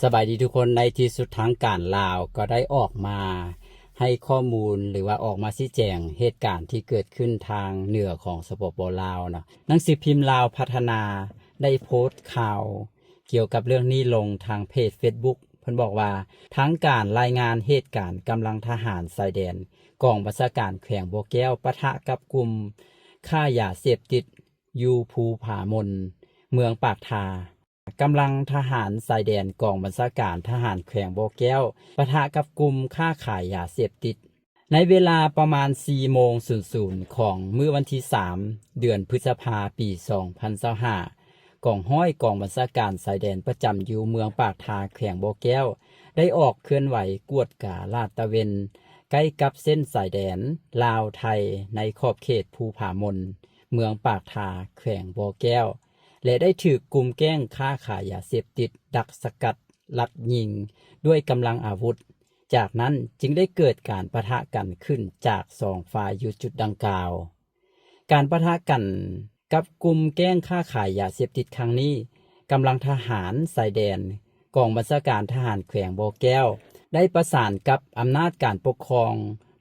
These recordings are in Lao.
ສະບາຍດີທຸກຄົນ. ໃນທີ່ສຸດທາງການລາວກໍໄດ້ອອກມາໃຫ້ຂໍ້ມູນ ຫຼືວ່າອອກມາຊີ້ແຈງເຫດການທີ່ເກີດຂຶ້ນທາງເໜືອຂອງ ສປປ ລາວເນາະ. ໜັງສືພິມລາວພັດທະນາໄດ້ໂພສຂ່າວກ່ຽວກັບເລື່ອງນີ້ລົງທາງເພຈເຟສບຸກ. ເພິ່ນບອກວ່າ ທາງການລາຍງານເຫດການກຳລັງທະຫານຊາຍແດນ ກອງບັນຊາການແຂວງບໍ່ແກ້ວ ປະທະກັບກຸ່ມຄ້າຢາເສບຕິດຢູ່ພູຜາມົນ ເມືອງປາກທາ. ກຳລັງທະຫານຊາຍແດນກອງບັນຊາການທະຫານແຂວງບໍ່ແກ້ວ ປະທະກັບກຸ່ມຄ້າຂາຍຢາເສບຕິດ. ໃນເວລາປະມານສີ່ໂມງສູນຂອງມື້ວັນທີສາມ ເດືອນພຶດສະພາ ປີສອງພັນຊາວຫ້າ ກອງຮ້ອຍກອງບັນຊາການຊາຍແດນປະຈຳຢູ່ເມືອງປາກທາ ແຂວງບໍ່ແກ້ວ ໄດ້ອອກເຄື່ອນໄຫວກວດກາລາດຕະເວນໃກ້ກັບເສັ້ນຊາຍແດນລາວ-ໄທ ໃນຂອບເຂດພູຜາມົນ ເມືອງປາກທາ ແຂວງບໍ່ແກ້ວ ແລະ ໄດ້ຖືກກຸ່ມແກ້ງຄ້າຂາຍຢາເສບຕິດດັກສະກັດລັດຍິງດ້ວຍກຳລັງອາວຸດ. ຈາກນັ້ນຈຶ່ງໄດ້ເກີດການປະທະກັນຂຶ້ນຈາກສອງຝ່າຍຢູ່ຈຸດດັ່ງກ່າວ. ການປະທະກັນກັບກຸ່ມແກ້ງຄ້າຂາຍຢາເສບຕິດຄັ້ງນີ້ ກຳລັງທະຫານຊາຍແດນ ກອງບັນຊາການທະຫານແຂວງບໍ່ແກ້ວ ໄດ້ປະສານກັບອຳນາດການປົກຄອງ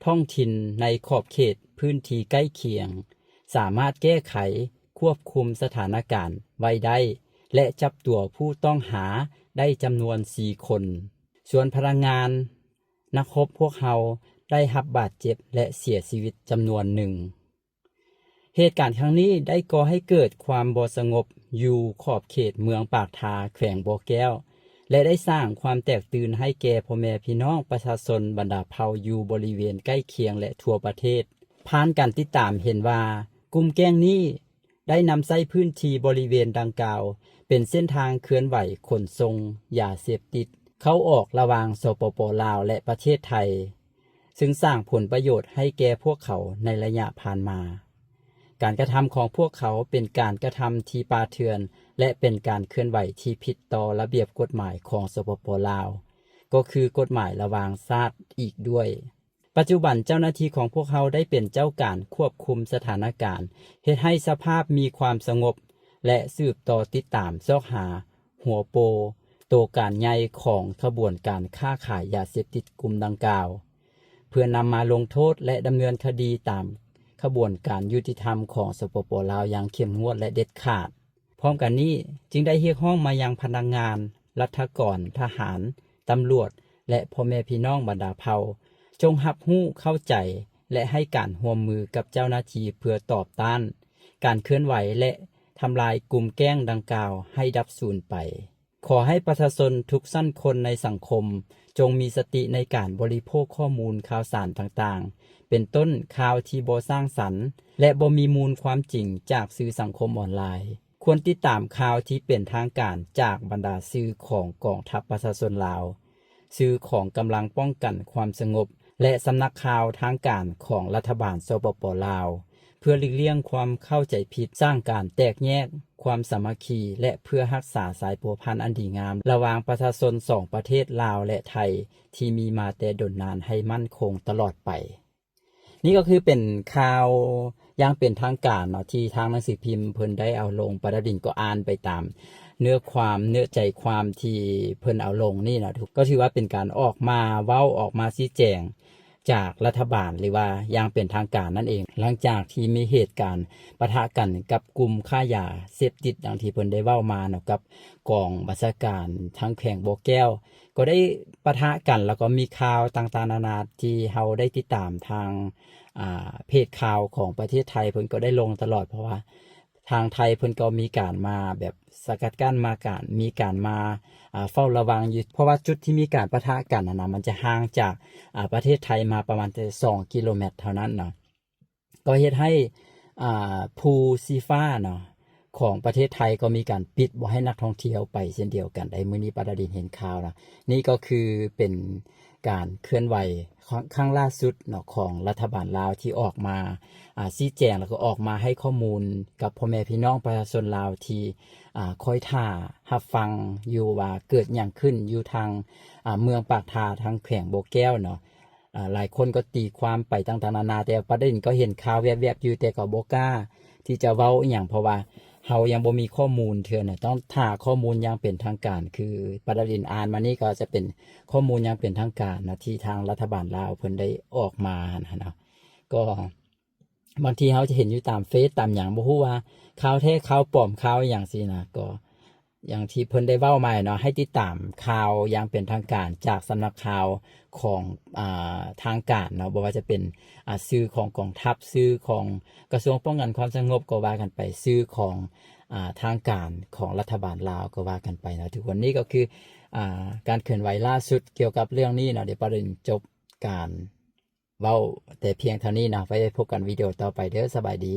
ທ້ອງຖິ່ນໃນຂອບເຂດພື້ນທີ່ໃກ້ຄຽງ ສາມາດແກ້ໄຂຄວບຄຸມສະຖານະການໄວ້ໄດ້ ແລະ ຈັບຕົວຜູ້ຕ້ອງຫາໄດ້ຈຳນວນສີ່ຄົນ. ສ່ວນພະນັກງານນັກຮົບພວກເຮົາໄດ້ຮັບບາດເຈັບ ແລະ ເສຍຊີວິດຈຳນວນໜຶ່ງ. ເຫດການຄັ້ງນີ້ໄດ້ກໍ່ໃຫ້ເກີດຄວາມບໍ່ສະຫງົບຢູ່ຂອບເຂດເມືອງປາກທາ ແຂວງບໍ່ແກ້ວ ແລະ ໄດ້ສ້າງຄວາມແຕກຕື່ນໃຫ້ແກ່ພໍ່ແມ່ພີ່ນ້ອງປະຊາຊົນບັນດາເຜົ່າຢູ່ບໍລິເວນໃກ້ຄຽງ ແລະ ທົ່ວປະເທດ. ຜ່ານການຕິດຕາມເຫັນວ່າ ກຸ່ມແກ້ງນີ້ໄດ້ນຳໃຊ້ພື້ນທີ່ບໍລິເວນດັ່ງກ່າວ ເປັນເສັ້ນທາງເຄື່ອນໄຫວຂົນສົ່ງຢາເສບຕິດເຂົ້າອອກລະຫວ່າງ ສປປ ລາວ ແລະ ປະເທດໄທ ຊຶ່ງສ້າງຜົນປະໂຫຍດໃຫ້ແກ່ພວກເຂົາໃນໄລຍະຜ່ານມາ. ການກະທຳຂອງພວກເຂົາເປັນການກະທຳທີ່ປ່າເຖື່ອນ ແລະ ເປັນການເຄື່ອນໄຫວທີ່ຜິດຕໍ່ລະບຽບກົດໝາຍຂອງ ສປປ ລາວ ກໍຄືກົດໝາຍລະຫວ່າງຊາດອີກດ້ວຍ. ປັດຈຸບັນເຈົ້າໜ້າທີ່ຂອງພວກເຮົາໄດ້ເປັນເຈົ້າການຄວບຄຸມສະຖານະການ ເຮັດໃຫ້ສະພາບມີຄວາມສະຫງົບ ແລະ ສືບຕໍ່ຕິດຕາມຊອກຫາ ຫົວໂປໂຕການໃຫຍ່ຂອງຂະບວນການຄ້າຂາຍຢາເສບຕິດກຸ່ມດັ່ງກ່າວ ເພື່ອນຳມາລົງໂທດ ແລະ ດຳເນີນຄະດີຕາມຂະບວນການຍຸຕິທຳຂອງ ສປປ ລາວ ຢ່າງເຂັ້ມງວດ ແລະ ເດັດຂາດ. ພ້ອມກັນນີ້ຈຶ່ງໄດ້ຮຽກຮ້ອງມາຍັງພະນັກງານ, ລັດຖະກອນ, ທະຫານ, ຕຳຫຼວດ ແລະ ພໍ່ແມ່ພີ່ນ້ອງບັນດາເຜົ່າ ຈົ່ງຮັບຮູ້ເຂົ້າໃຈ ແລະ ໃຫ້ການຮ່ວມມືກັບເຈົ້າໜ້າທີ່ເພື່ອຕອບຕ້ານການເຄື່ອນໄຫວ ແລະ ທຳລາຍກຸ່ມແກ້ງດັ່ງກ່າວໃຫ້ດັບສູນໄປ. ຂໍໃຫ້ປະຊາຊົນທຸກຊັ້ນຄົນໃນສັງຄົມ ຈົ່ງມີສະຕິໃນການບໍລິໂພກຂໍ້ມູນຂ່າວສານຕ່າງໆ ເປັນຕົ້ນຂ່າວທີ່ບໍ່ສ້າງສັນ ແລະ ບໍ່ມີມູນຄວາມຈິງຈາກສື່ສັງຄົມອອນລາຍ. ຄວນຕິດຕາມຂ່າວທີ່ເປັນທາງການຈາກບັນດາສື່ຂອງກອງທັບປະຊາຊົນລາວ, ສື່ຂອງກຳລັງປ້ອງກັນຄວາມສະຫງົບ ແລະ ສຳນັກຂ່າວທາງການຂອງລັດຖະບານ ສປປ ລາວ ເພື່ອຫຼີກລ່ຽງຄວາມເຂົ້າໃຈຜິດ, ສ້າງການແຕກແຍກຄວາມສາມັກຄີ ແລະ ເພື່ອຮັກສາສາຍພົວພັນອັນດີງາມລະຫວ່າງປະຊາຊົນສອງປະເທດລາວ ແລະ ໄທ ທີ່ມີມາແຕ່ດົນນານໃຫ້ໝັ້ນຄົງຕະຫຼອດໄປ. ນີ້ກໍຄືເປັນຂ່າວຢ່າງເປັນທາງການເນາະ ທີ່ທາງໜັງສືພິມເພິ່ນໄດ້ເອົາລົງ, ປາດາດິນກໍອ່ານໄປຕາມເນື້ອຄວາມ, ເນື້ອໃຈຄວາມທີ່ເພິ່ນເອົາລົງນີ້ເນາະ, ກໍຖືວ່າເປັນການອອກມາເວົ້າ, ອອກມາຊີ້ແຈງຈາກລັດຖະບານ ຫຼືວ່າຢ່າງເປັນທາງການນັ້ນເອງ. ຫຼັງຈາກທີ່ມີເຫດການປະທະກັນກັບກຸ່ມຄ້າຢາເສບຕິດ ດັ່ງທີ່ເພິ່ນໄດ້ເວົ້າມາເນາະ, ກັບກອງບັນຊາການທາງແຂວງບໍ່ແກ້ວ ກໍໄດ້ປະທະກັນ ແລ້ວກໍມີຂ່າວຕ່າງໆນານາທີ່ເຮົາໄດ້ຕິດຕາມທາງ ອ່າ ເພຈຂ່າວຂອງປະເທດໄທ ເພິ່ນກໍໄດ້ລົງຕະຫຼອດ, ເພາະວ່າທາງໄທເພິ່ນກໍມີການມາແບບສະກັດກັ້ນ ມາການ ມີການມາ ອ່າ ເຝົ້າລະວັງຢູ່, ເພາະວ່າຈຸດທີ່ມີການປະທະກັນຫັ້ນນະ ມັນຈະຫ່າງຈາກ ອ່າ ປະເທດໄທມາປະມານແຕ່ສອງກິໂລແມັດເທົ່ານັ້ນເນາະ. ກໍເຮັດໃຫ້ ອ່າ ພູຊີຟ້າເນາະ ຂອງປະເທດໄທກໍມີການປິດບໍ່ໃຫ້ນັກທ່ອງທ່ຽວໄປເຊັ່ນດຽວກັນໄດ໋. ມື້ນີ້ປາດາດິນເຫັນຂ່າວເນາະ, ນີ້ກໍຄືເປັນການເຄື່ອນໄຫວຄັ້ງ ຄັ້ງລ່າສຸດເນາະ ຂອງລັດຖະບານລາວທີ່ອອກມາ ອ່າ ຊີ້ແຈງ ແລ້ວກໍອອກມາໃຫ້ຂໍ້ມູນກັບພໍ່ແມ່ພີ່ນ້ອງປະຊາຊົນລາວທີ່ ອ່າ ຄອຍຖ້າຮັບຟັງຢູ່ວ່າເກີດຫຍັງຂຶ້ນຢູ່ທາງ ອ່າ ເມືອງປາກທາ ທາງແຂວງບໍ່ແກ້ວເນາະ. ອ່າ ຫຼາຍຄົນກໍຕີຄວາມໄປຕ່າງໆນານາ, ແຕ່ປາດາດິນກໍເຫັນຂ່າວແວບໆຢູ່ ແຕ່ກໍບໍ່ກ້າທີ່ຈະເວົ້າອີ່ຫຍັງ ເພາະວ່າ ເຮົາຍັງບໍ່ມີຂໍ້ມູນເທື່ອນະ ຕ້ອງຖ້າຂໍ້ມູນຢ່າງເປັນທາງການ ຄືປາດາລິນອ່ານມານີ້ກໍຈະເປັນຂໍ້ມູນຢ່າງເປັນທາງການນະ ທີ່ທາງລັດຖະບານລາວເພິ່ນໄດ້ອອກມາຫັ້ນນະ ກໍບາງທີເຮົາຈະເຫັນຢູ່ຕາມເຟສຕາມຫຍັງ ບໍ່ຮູ້ວ່າຂ່າວແທ້ຂ່າວປອມຂ່າວອີ່ຫຍັງຊີ້ນະ ກໍ ຢ່າງທີ່ເພິ່ນໄດ້ເວົ້າມາເນາະ ໃຫ້ຕິດຕາມຂ່າວຢ່າງເປັນທາງການຈາກສຳນັກຂ່າວຂອງ ອ່າ ທາງການເນາະ ບໍ່ວ່າຈະເປັນ ອ່າ ສື່ຂອງກອງທັບ ສື່ຂອງກະຊວງປ້ອງກັນຄວາມສະຫງົບກໍວ່າກັນໄປ ສື່ຂອງ ອ່າ ທາງການຂອງລັດຖະບານລາວກໍວ່າກັນໄປເນາະທຸກຄົນ. ນີ້ກໍຄື ອ່າ ການເຄື່ອນໄຫວລ່າສຸດກ່ຽວກັບເລື່ອງນີ້ເນາະ. ດຽວປາລິນຈົບການເວົ້າແຕ່ພຽງເທົ່ານີ້ເນາະ. ໄວ້ພົບກັນວິດີໂອຕໍ່ໄປເດີ. ສະບາຍດີ.